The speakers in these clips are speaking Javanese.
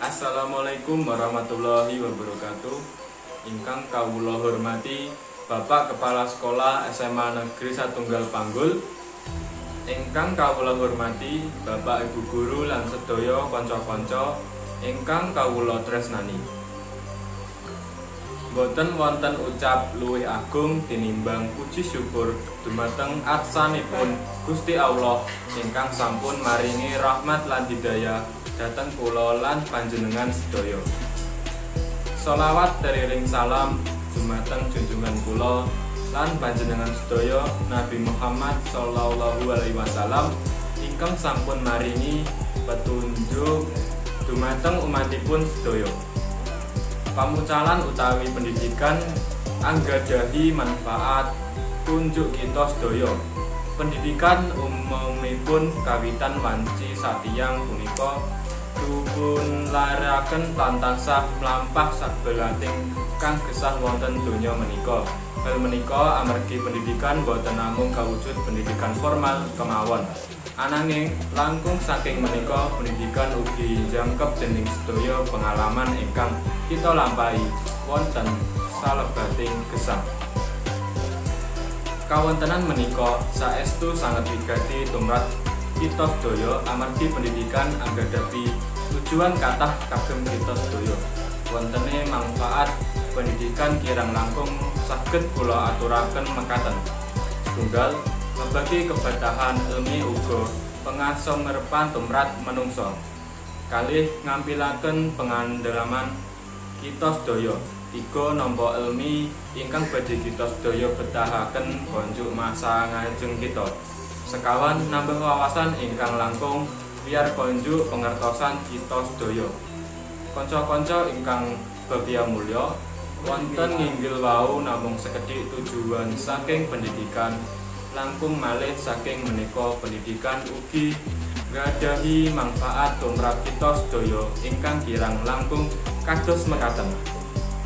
Assalamualaikum warahmatullahi wabarakatuh. Ingkang kawula hormati Bapak Kepala Sekolah SMA Negeri Satunggal Panggul. Ingkang kawula hormati Bapak Ibu guru lan sedaya kanca-kanca ingkang kawula tresnani. Boten wonten ucap luwih agung tinimbang puji syukur dumateng arsanipun Gusti Allah ingkang sampun maringi rahmat lan hidayah dhateng kula lan panjenengan sedaya. Sholawat teriring salam dumateng junjungan kula lan panjenengan sedaya Nabi Muhammad sallallahu alaihi wasallam ingkang sampun maringi petunjuk dumateng umatipun sedaya. Pamucalan utawi pendidikan anggadhahi manfaat kunjuk kita sedaya. Pendidikan umumipun kawitan wanci satiyang punika dipunlarakaken lan tansah mlampah sabelating kang gesah wonten donya menika. Hal menika amargi pendidikan boten namung kawujud pendidikan formal kemawon. Ananging langkung saking menika pendidikan ugi jangkep dening sedaya pengalaman ingkang kita lampahi wonten salebeting gesang. Kawontenan menika saestu sanget wigati tumrap kita sedaya amargi pendidikan anggadhahi tujuan kathah kagem kita sedaya. Wontene manfaat pendidikan kirang langkung saged kula aturaken mekaten. Setunggal, mebagi kebetahan ilmi uga pengasomerpan tumrap menungsa. Kalih, ngampilaken pengandelaman kita sedaya. Tiga, nampa ilmi ingkang badhe kita sedaya betahaken konjuk masa ngajeng kita. Sekawan, nambah wawasan ingkang langkung wiyar konjuk pengertosan kita sedaya. Kanca-kanca ingkang bagya mulya, wonten nginggil wau namung sekedhik tujuan saking pendidikan. Langkung malih saking menika pendidikan ugi nggadahi manfaat tumrap kita sedaya ingkang kirang langkung kados mekaten.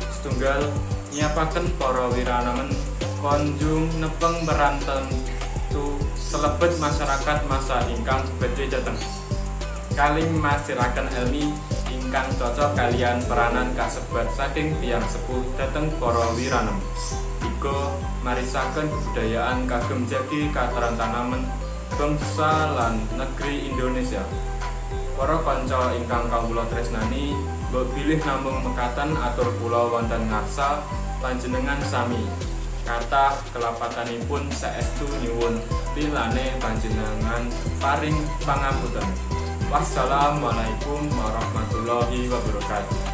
Setunggal, nyiapaken para wiranamen konjung nepeng peran tentu selebet masyarakat masa ingkang badhe dhateng. Kalih, masiraken elmi ingkang cocok kalian peranan kasebat saking tiyang sepuh dhateng para wiranem. Tiga, marisaken kebudayaan kagem jagi katrantanamen bangsa lan negeri Indonesia. Para kanca ingkang kawula tresnani, mbok bilih namung mekaten atur kula wonten ngarsa panjenengan sami. Kathah kelepatanipun saestu nyuwun lilane panjenengan paring pangapunten. Wassalamualaikum warahmatullahi wabarakatuh.